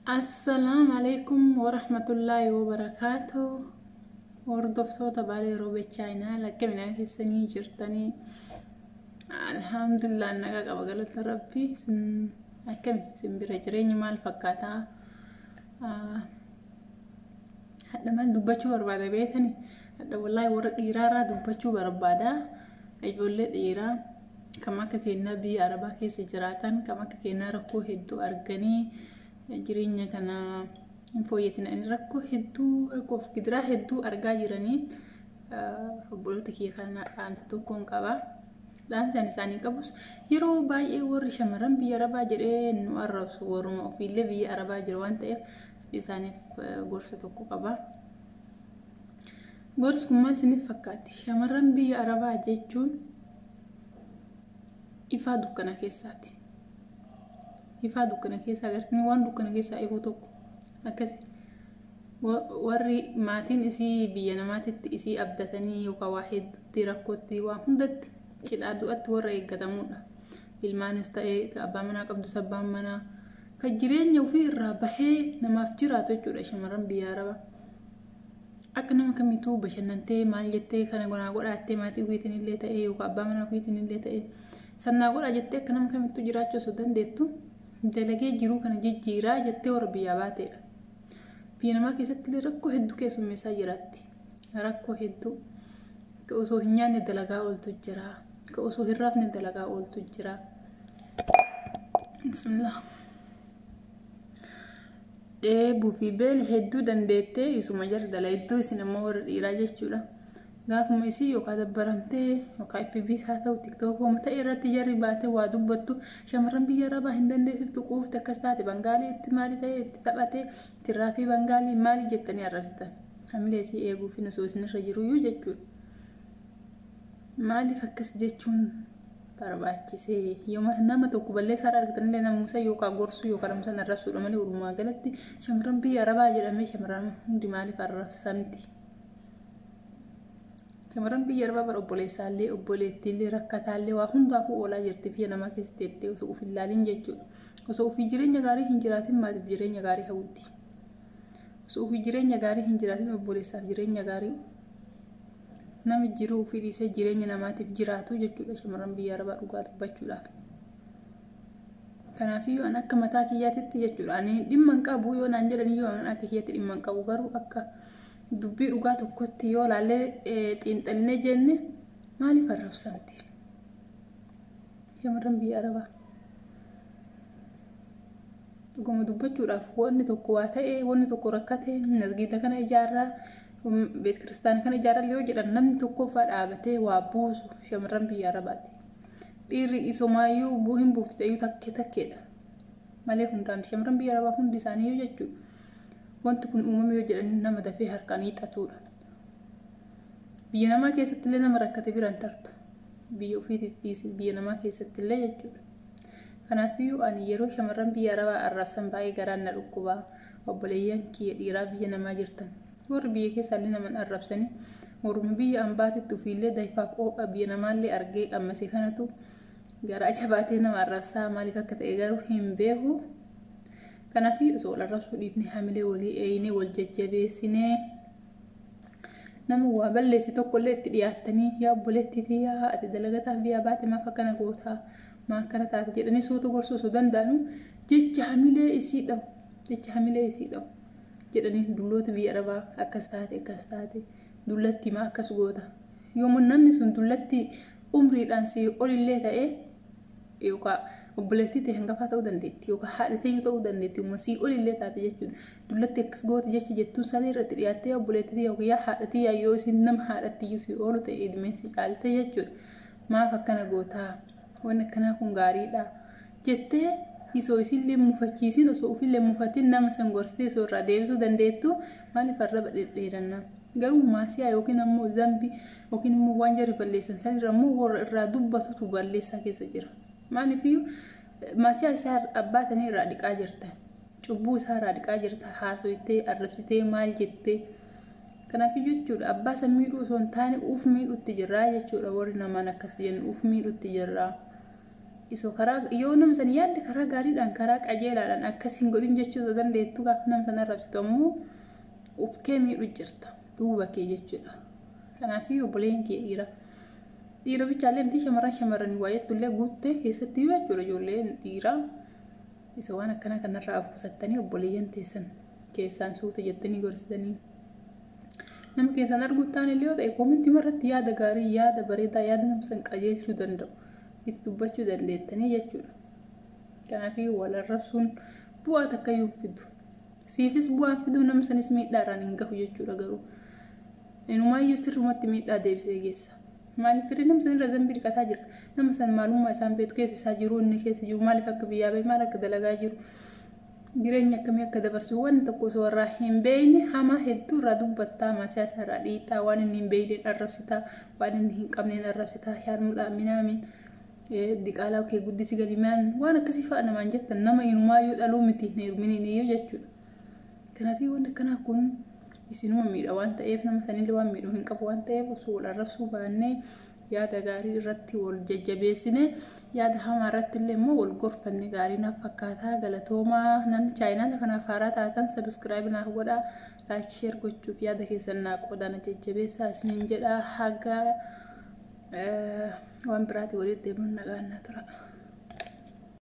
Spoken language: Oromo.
Assalaamu alaikum warahmatullaahi wabarakaatu. Hordoftoota Baalee Roobee Chaayinaa lakkaminaa keessanii jirtanii. Alhamdulillah, nagaa qaba, galata Rabbi. Isin akkami? Isin bira jireenyi maal fakkaataa? Hadha maal dubbachuu barbaada beekani? Hadha wallaahi warra dhiiraarraa dubbachuu barbaada. Ijoollee dhiiraa kam akka kennaa biyya Arabaa keessa jiraatan, kam akka kennaa rakkoo hedduu arganii jireenya kana hin fooyyessinanii, rakkoo hedduu, rakkoof gidiraa hedduu argaa jiranii, obboloota kiyya kana dhaamsa tokkoon qaba. Dhaamsaan isaanii qabus, yeroo baay'ee warri shamarran biyya Arabaa jedhee nu arrabsu warruma ofiillee biyya Arabaa jira waan ta'eef, isaaniif gorsa tokko qaba. Gorsi kun maal isiniif fakkaatti? Shamarran biyya Arabaa jechuun ifaa dukkana keessaati. Ifaa dukkana keessaa agartanii, waan dukkana keessaa ifuu tokko akkasi. Warri maatiin isii biyya namaatitti isii abdatanii yookaan waa hedduutti, rakkootti, waa hundatti, cidhaa du'atti warra eeggatamudha. Ilmaanis ta'ee, abbaa manaa qabdus, abbaan manaa kan jireenya ofii irraa bahee namaaf jiraatu jechuudha shamarran biyya Arabaa. Akka nama kamiituu bashannantee, maal jettee, kana gonaa godhaattee, maatii ofiitiin illee ta'ee yookaan abbaa manaa ofiitiin illee ta'ee sannaa godhaa jettee akka nama kamittuu jiraachuu osoo dandeettu, dalagee jiruu kana jijjiiraa jettee warra biyyaa baateedha. Biyya namaa keessatti illee rakkoo hedduu keessummeessaa jiraatti. Rakkoo hedduu. Ka osoo hin nyaanne dalagaa ooltu jira. Ka osoo hin rafne dalagaa ooltu jira. Bismillah. Dheebuu fi beela hedduu dandeettee isuma jara dalayduu, isin ammoo warra dhiiraa jechuudha. Gaafuma isii yookaan dabbaramtee yookaan FB haa ta'u TikTok ta'e irratti jarri baatee waa dubbattu, shamarran biyya Arabaa hin dandeessiftu, quufte, akkas taate, Bangaalii itti maali ta'e, itti taphate, tirraafii Bangaalii maali jettanii arrabsitan. Hamilee isii eeguuf osoo isinirra jiruyyuu jechuudha. Maaliif akkas jechuun barbaachisee? Yoo nama tokko balleessaa irraa argatanillee namuusa yookaan gorsuu yookaan namuusa arrabsuudha malee, walumaa galatti shamarran biyya Arabaa jedhamee shamarran hundi maaliif arrabsamti? Shamarran biyya Arabaa bara obboleessaallee, obboleettiillee, rakkataallee, waa hundaafuu oolaa jirti biyya namaa keessa teettee osoo of hin laalin jechuudha. Osoo ofii jireenya gaarii hin jiraatin maatiif jireenya gaarii hawwiti? Osoo ofii jireenya gaarii hin jiraatin obboleessaaf jireenya gaarii, nama jiruu ofii dhiisee jireenya namaatiif jiraatu jechuudha shamarran biyya Arabaa dhugaa dubbachuudhaaf. Kanaafiyyuu an akka mataa kiyyaatitti jechuudha, ani dhimma hin qabu yoo naan jedhan iyyuu, an akka kiyyatti dhimma hin qabu, garuu akka dubbii dhugaa tokkotti yoo laallee xiinxalinee jenne, maaliif arrabsamti shamarran biyya Arabaa? Dhuguma dubbachuudhaaf, wanni tokko waa ta'e, wanni tokko rakkate, masgiida kana ijaarraa, beet kiristaana kana ijaarraa yoo jedhan, namni tokkoffaa dhaabatee waa buusu shamarran biyya Arabaati. Dhiirri isomaayyuu buu hin buufti ta'eyyuu takkee takkeedha. Malee hundaan shamarran biyya Arabaa hundi isaaniiyyuu jechuudha. Wanti kun uumame yoo jedhan nama dafee harkaan hiixatudha. Biyya namaa keessatti illee nama rakkate biraan tartu. Biyya ofiitiif dhiisi, biyya namaa keessatti illee jechuudha. Kanaafiyyuu ani yeroo shamarran biyya Arabaa arrabsan baay'ee garaan na dhukkubaa. Obboleeyyan kiyya dhiiraa biyya namaa jirtan. Warri biyya keessaallee naman arrabsanii, warruma biyya ambaatitti ofiillee dayfaaf oo'a biyya namaallee argee qammase kanatu garaa jabaatee nama arrabsaa, maaliif akka ta'e garuu hin beeku. Kanaafiyyuu osoo wal arrabsuu dhiifnee, hamilee walii eeynee, wal jajjabeessinee, nama waa balleessi tokkollee itti dhiyaattanii, yaa obboleettii, yaa ati dalagataaf biyyaa baate, maaf akkana gootaa, maa akkana taate jedhanii suutu gorsuu osoo danda'anu, jecha hamilee isii dhabu, jecha hamilee isii dhabu jedhanii, dulloota biyya Arabaa akkas taate, akkas taate, dullatti maa akkas goota. Yoomuu namni sun dullatti umriidhaan si olillee ta'ee, yookaan obboleettii ta'e hangafaa ta'uu dandeetti, yookaan haadha ta'uu ta'uu dandeetti, uumma sii olillee taate jechuudha. Dullatti akkas goota jecha jettuun sana irratti dhiyaattee, obboleettii yookaan yaa haadhatii, yaa yoo isin nama haadhatti iyyuu si oolu ta'e, idmeen si caalte jechuudha. Maaf akkana gootaa? Wanni akkanaa kun gaariidha jettee osoo isillee mufachiisin, osoo ofillee mufatin, nama san gorsitee osoo irraa deebisuu dandeettu, maaliif arraba dhedheerannaa? Garuu maasiyaa yookiin ammoo zambii yookiin immoo waan jarri balleessan san irra immoo warra irraa dubbatutu balleessaa keessa jira. Maaliifiyyuu maasiyaa isaa abbaa sanii irraa dhiqaa jirta. Cubbuu isaa irraa dhiqaa jirta, haasoytee, arrabsitee, maal jettee. Kanaafii jechuudha, abbaa san miidhuu osoo hin taane uf miidhutti jirraa jechuudha, warri namaan akkas jennu uf miidhutti jirraa. Isoo karaa yoo nama san yaadde karaa gaariidhaan, karaa qajeelaadhaan akkas hin godhin jechuu dandeettu, gaafa nama sana arrabsitu ammoo of kee miidhu jirta, duuba kee jechuudha. Kanaafii obboleen kee dhiira. Dhiira bichaallee miti, shamarran shamarranii waa jettullee guuttee keessatti yoo jechuudha, ijoolleen dhiiraa isa waan akkanaa kanarraa of qusattanii, obboleeyyan teessan keessaan suuta jettanii gorsitanii, nama keessaan arguu ta'an illee yoo ta'e, koomentii irratti yaada gaarii, yaada bareedaa, yaada nama san qajeelchuu danda'u itti dubbachuu dandeettanii jechuudha. Kanaafii wal arrabsuun bu'aa takkayyuu hin fidu. Siifis bu'aa fiduu, nama sanis miidhaa irraan hin gahu jechuudha garuu. Inumaayyuu sirrumatti miidhaa deebisee geessa. Maaliif firii nama sanirra zambii dhiqataa jira. Nama san maalummaa isaan beektu, keessa isaa jiru, inni keessa jiru, maaliif akka biyyaa bahe, maal akka dalagaa jiru, jireenya akkamii akka dabarsu wanni tokko osoo irraa hin beekne hamaa hedduu irraa dubbattaa, maasiyaa isaa irraa dhiitaa, waan inni hin beekneen arrabsitaa, waan inni hin qabneen arrabsitaa, shaarmuxaa minaamin diqaalaa kee guddisi galii maan waan akkasii fa'a namaan jettan, nama inumaayyuu dhaluu miti hin heeruminiin iyyuu jechuudha. Kanaafii wanni akkanaa kun isinuma miidha waan ta'eef, nama sanillee waan miidhuu hin qabu waan ta'eef, osoo wal arrabsuu baannee, yaada gaarii irratti wal jajjabeessine, yaada hamaa irratti illee immoo wal gorfanne gaarii naaf fakkaataa. Galatoomaa. Namni chaayinaala kanaaf haaraa taatan subscribe naaf godhaa, like, share gochuuf yaada keessan naa qoodaa, na jajjabeessaa isiniin jedha. Haga waan biraati walitti deemuun nagaan na tura.